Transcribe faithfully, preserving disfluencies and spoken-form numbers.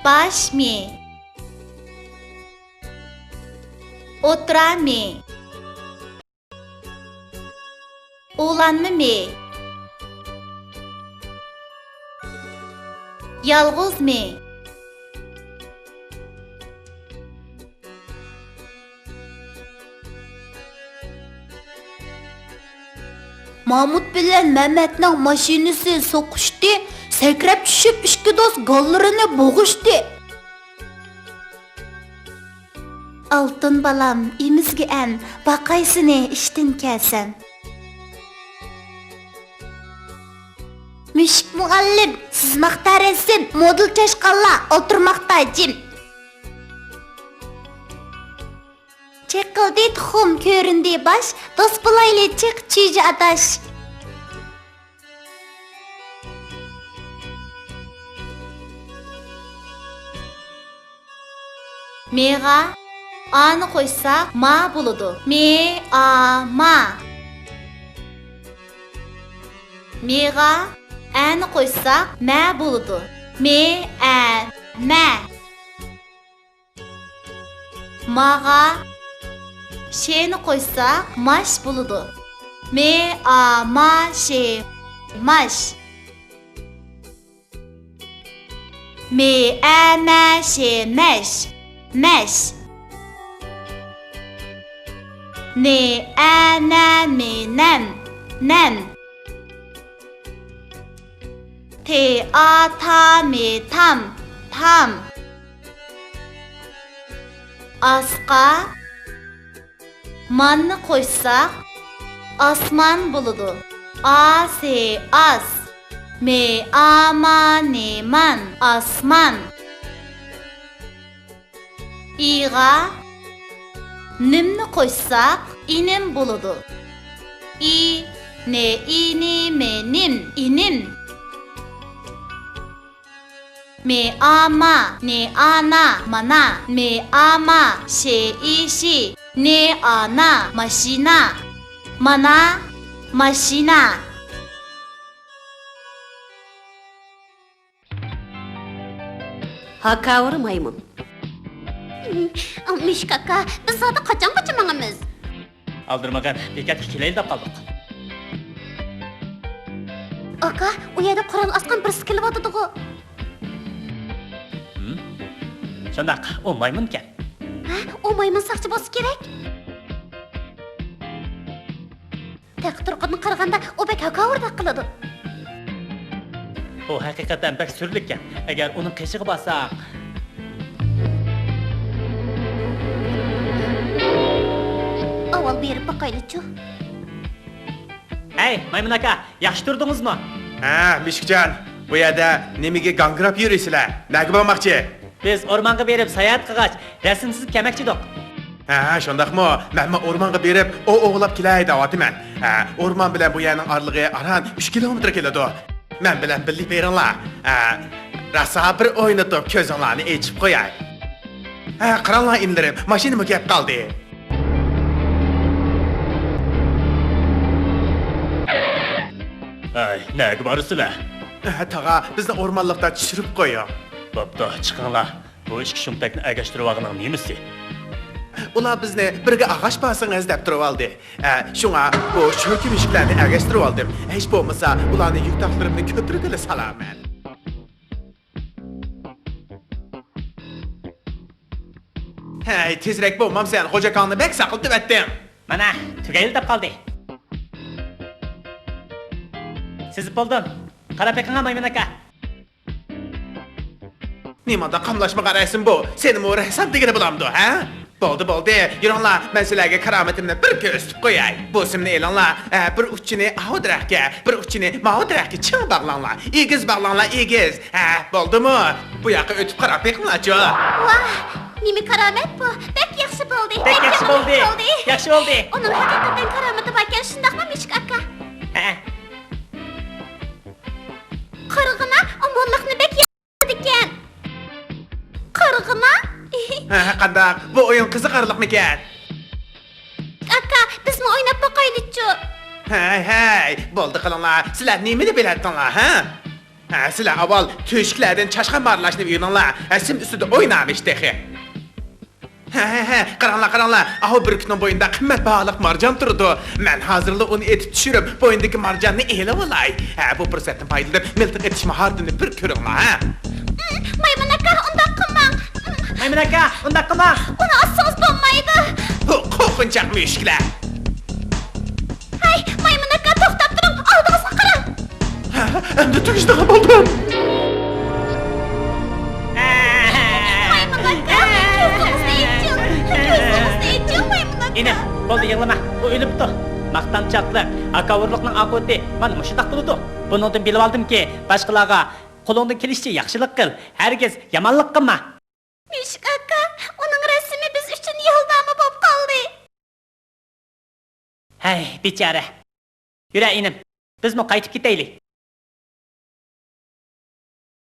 باش مى. ئوتتۇرا مى. ئۇلانما مى. يالغۇز مى. مامۇت بىلەن مەمەتنىڭ ماشىنىسى سوقۇشتى، سەكرەپ چۈشۈپ ئىككى دوست گاللىرىنى بوغۇشتى. ئالتۇن بالام، ئېمىزگە ئەن، باقاي سېنى ئىشتىن كەلسەم. مۈشۈك مۇئەللىم، سىزماقتا رەسىم، مودېل چاشقانلار، ئولتۇرماقتا جىم. چېقىلدى تۇخۇم، كۆرۈندى باش، دوست بولايلى چىق، چۈجە ئاداش. مېغا ئانى قوشساق، ما بولىدۇ. مې، ئا، ما. مېغا ئەنى قوشساق، مە بولىدۇ. مې، ئە، مە. ماغا شېنى قوشساق، ماش بولىدۇ. مې، ئا، ما، شې، ماش. مې، ئە، مە، شې، مەش، مەش. نې، ئە، نە، مې، نەم، نەم. تې، ئا، تا، مې، تام، تام. ئاسقا ماننى قوشساق، ئاسمان بولىدۇ. ئا، سې، ئاس. مې، ئا، ما، نې، مان، ئاسمان. ئىغا نىمنى قوشساق، ئىنىم بولىدۇ. ئى، نې، ئى، نى، مې، نىم، ئىنىم. مې، ئا، ما، نې، ئا، نا، مانا. مې، ئا، ما، شې، ئى، شى. نې، ئا، نا، ماشىنا. مانا، ماشىنا. ھاكاۋۇر مايمۇن. مۈشۈك ئاكا، بىز زادى قاچانغىچە ماڭىمىز؟ ئالدىرىمىغىن، بېكەتكە كېلەيلى دەپ قالدۇق. ئاكا، ئۇ يەردە قورال ئاسقان بىرسى كېلىۋاتىدىغۇ. ھىم؟ شۇنداق، ئۇ مايمۇنكەن. ھە، ئۇ مايمۇن ساقچى بولسا كېرەك. تېخى تۇرقىدىن قارىغاندا، ئۇ بەك ھاكاۋۇردەك قىلىدۇ. ئۇ ھەقىقەتەن بەك سۈرلۈككەن. ئەگەر ئۇنىڭ قېشىغا بارساق. ئاۋۋال بېرىپ باقايلىچۇ. ھەي، مايمۇن ئاكا، ياخشى تۇردىڭىزمۇ؟ ھە، مۈشۈكجان، بۇ يەردە نېمىگە گاڭگىراپ يۈرىسىلەر؟ نەگە بارماقچى؟ بىز ئورمانغا بېرىپ ساياھەت قىلغاچ، رەسىمسىز كەلمەكچىدۇق. ھە، شۇنداقمۇ؟ مەنمۇ ئورمانغا بېرىپ ئوۋ ئوۋلاپ كېلەي دەۋاتىمەن. ھە، ئورمان بىلەن بۇ يەرنىڭ ئارىلىقى ئاران ئۈچ كىلومېتىر كېلىدۇ. مەن بىلەن بىللە بېرىڭلار. ھە، راسا بىر ئوينىتىپ كۆزۈڭلارنى ئېچىپ قوياي. ھە، قاراڭلار ئىنىلىرىم، ماشىنىمۇ كەپ قالدى. ھەي، نەگە بارىسىلەر؟ ھە، تاغا، بىزنى ئورمانلىقتا چۈشۈرۈپ قويۇڭ. بوپتۇ، چىقىڭلار. بۇ ئىككى شۇمتەكنى ئەگەشتۈرۈۋالغىنىڭ نېمىسى؟ ئۇلار بىزنى بىرگە ئاغاچ بارسىڭىز دەپ تۇرۇۋالدى. ئە، شۇڭا بۇ شۆلكە مۈشۈكلەرنى ئەگەشتۈرۈۋالدىم. ھېچ بولمىسا ئۇلارنى يۈك تاقلىرىمنى كۆتۈرگىلى سالارمەن. ھەي، تېزرەك بولمامسەن، غوجا ئاكاڭنى بەك ساقلىتىۋەتتىڭ. مانا، تۈگەيلى دەپ قالدى. سېزىپ بولدۇم. قاراپ بېقىڭا، مايمۇن ئاكا. نېمانداق قاملاشمىغان رەسىم بۇ؟ سېنىمۇ رەسسام دېگىلى بولامدۇ، ھە؟ بولدى، بولدى، يۈرۈڭلار، مەن سىلەرگە كارامىتىمنى بىر كۆرسىتىپ قوياي. بۇ سىمنى ئېلىڭلار، ھە، بىر ئۇچىنى ئاۋۇ دەرەخكە، بىر ئۇچىنى ماۋۇ دەرەخكە چىڭ باغلاڭلار. ئېگىز باغلاڭلار، ئېگىز. ھە، بولدىمۇ؟ بۇ ياققا ئۆتۈپ قاراپ بېقىڭلارچۇ. ۋاھ، نېمە كارامەت بۇ؟ بەك ياخشى بولدى، بەك ياخشى بولدى. ياخشى بولدى. ئۇنىڭ ھەقىقەتەن كارامىتى باركەن، شۇنداقمۇ، مۈشۈك ئاكا؟ ھە. قارىغىنا، ئۇ موللاقنى بەك ياقىدىكەن. قارىغىنا. ھە، قانداق؟ بۇ ئويۇن قىزىقارلىقمىكەن؟ ئاكا، بىزمۇ ئويناپ باقايلىچۇ. ھەي، ھەي، بولدى قىلىڭلار. سىلەر نېمىنى بىلەتتىڭلار، ھە؟ ھە، سىلەر ئاۋۋال تۆشۈكلەردىن چاشقان مارىلاشنى ئۆگىنىڭلار. ھە، سىم ئۈستىدە ئوينامىش تېخى. ھە، ھە، ھە، قاراڭلار، قاراڭلار. ئاۋۇ بۈركۈتنىڭ بوينىدا قىممەت باھالىق مارجان تۇرىدۇ. مەن ھازىرلا ئۇنى ئېتىپ چۈشۈرۈپ، بوينىدىكى مارجاننى ئېلىۋالاي. ھە، بۇ پۇرسەتتىن پايدىلىنىپ، مىلتىق ئېتىش ماھارىتىنى بىر كۆرۈڭلار، ھە. مايمۇن ئاكا، ئۇنداق قىلماڭ. مايمۇن ئاكا، ئۇنداق قىلماڭ. ئۇنى ئاسسىڭىز بولمايدۇ. ھۇ، قورقۇنچاق مۈشۈكلەر. ھەي، مايمۇن ئاكا، توختاپ تۇرۇڭ، ئالدىڭىزغا قاراڭ. ھە، ئەمدى تۈگىشىدىغان بولدۇم. مايمۇن ئاكا، كۆزىڭىزنى ئېچىڭ، كۆزىڭىزنى ئېچىڭ، مايمۇن ئاكا. ئىنىم، بولدى، يىغلىما، ئۇ ئۆلۈپتۇ. ماختانچاقلىق، ھاكاۋۇرلۇقنىڭ ئاقىۋىتى مانا مۇشۇنداق بولىدۇ. بۇنىڭدىن بىلىۋالدىمكى، باشقىلارغا قولۇڭدىن كېلىشىچە ياخشىلىق قىل، ھەرگىز يامانلىق قىلما. مۈشۈك ئاكا، ئۇنىڭ رەسىمى بىز ئۈچۈن يولنامە بولۇپ قالدى. ھەي، بىچارە. يۈرە، ئىنىم، بىزمۇ قايتىپ كېتەيلى.